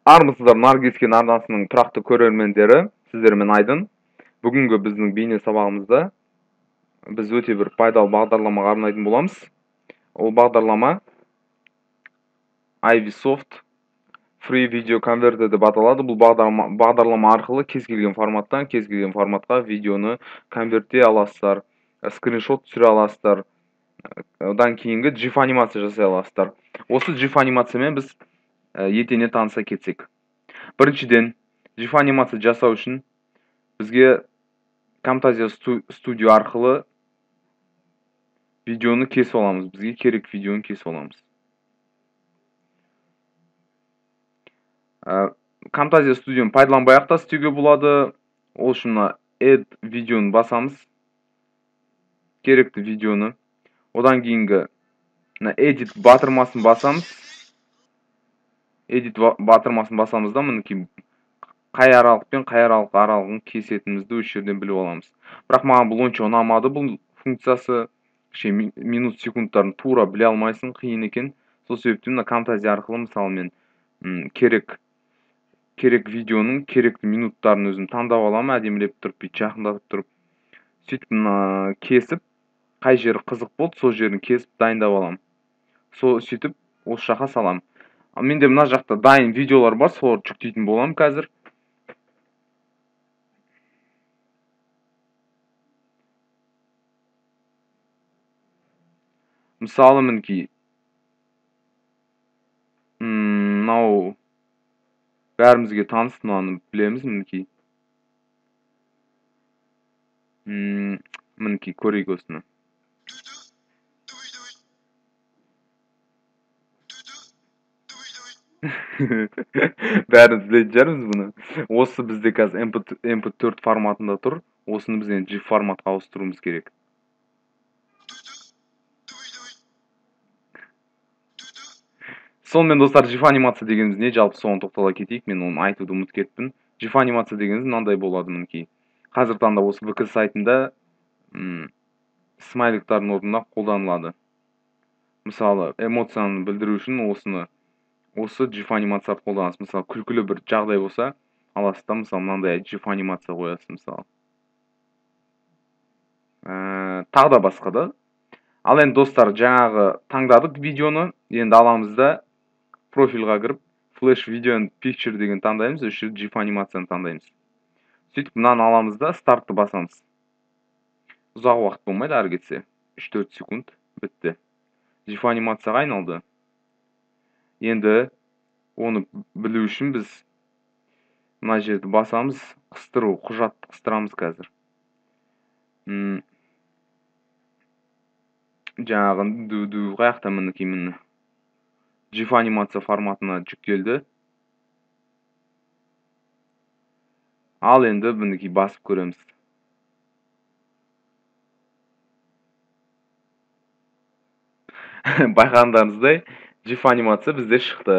Армысыздар, Наргизкен арнасының тұрақты көрермендері, сіздермен Айдын. Бүгінгі біздің бейне сабағымызда біз өте бір пайдалы бағдарламаға арнайтын боламыз. Ол бағдарлама iVSoft Free Video Converter деп аталады. Бұл бағдарлама арқылы кез келген форматтан кез келген форматқа видеоны конверттей аласыздар, скриншот түсіре аласыздар, одан кейінгі GIF анимация жасай аласыздар. Осы GIF анимациямен біз етене таныса кетсек. Біріншіден, GIF анимация жасау үшін бізге Camtasia Studio арқылы видеоны кесіп аламыз. Бізге керек видеоны кесіп аламыз. Camtasia Studio'ны пайдаланбай ақ та істеуге болады. Ол үшін мына Add видеоны басамыз. Керекті видеоны. Одан кейінгі мына Edit батырмасын басамыз. Edit батырмасын басамыз да, мінекей қай аралық пен қай аралық аралығын кесетінімізді осы жерден біліп аламыз. Бірақ маған бұл онша ұнамады, бұл функциясы. Кішкене минут секундтарын тура біле алмайсың, қиын екен. Сол себептен мына Camtasia арқылы мысалы мен керек видеоның керекті минуттарын өзім таңдап аламын, әдемілеп тұрып, бүйтіп жақындатып тұрып, сөйтіп мына кесіп, қай жері қызық болды, сол жерін кесіп дайындап аламын. Сол сөйтіп осы жаққа саламын. Ал менде мына жақта дайын видеолар бар, соларды жүктейтін боламын қазір. Мысалы, мінекей, мынау бәрімізге таныс, мынаны білеміз, мінекей. Мінекей, көрейік осыны. Бәріміз білетін шығармыз бұны. Осы бізде қазір MP4 форматында тұр. Осыны біз енді GIF форматқа ауыстыруымыз керек. Сонымен, достар, GIF анимация дегеніміз не? Жалпы соған тоқтала кетейік. Мен оны айтуды ұмытып кеттім. GIF анимация дегеніміз мынандай болады, мінекей. Қазіргі таңда осы ВК сайтында смайликтардың орнына қолданылады. Мысалы, эмоцияны білдіру үшін осы GIF анимацияны қолданасыз. Мысалы, күлкілі бір жағдай болса, аласыз да, мысалы, мынандай GIF анимация қоясыз, мысалы. Тағы да басқа да. Ал енді, достар, жаңағы таңдадық видеоны. Енді аламыз да профильға кіріп, Flash Video and Picture деген таңдаймыз, осы жерде GIF анимацияны таңдаймыз. Сөйтіп мынаны аламыз да стартты басамыз. Ұзақ уақыт болмайды, ары кетсе 3-4 секунд бітті. GIF анимацияға айналды. Енді оны білу үшін біз мына жерді басамыз, қыстыру, құжатты қыстырамыз қазір. Жаңағы ду-ду қаяқта, мінекей, міне. GIF анимация форматына жүктелді. Ал енді мінекей басып көреміз. Байқағандарыңыздай, GIF анимация бізде шықты.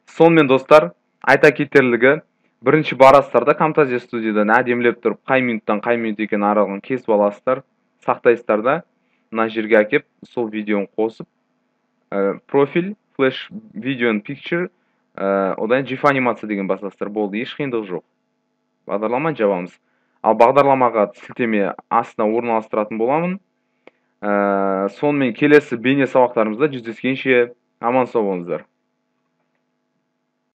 Сонымен, достар, айта кетерлігі, бірінші барасыздар да Camtasia Studio'дан әдемілеп тұрып, қай минуттан қай минут екенін аралығын кесіп аласыздар, сақтайсыздар да, мына жерге әкеп, сол видеоны қосып, профиль, Flash Video and Picture, одан GIF анимация деген басасыздар. Болды, еш қиындығы жоқ. Бағдарламаны жабамыз. Ал бағдарламаға сілтеме астына орналастыратын боламын. Сонымен келесі бейне сабақтарымызда жүздескенше аман сау болыңыздар.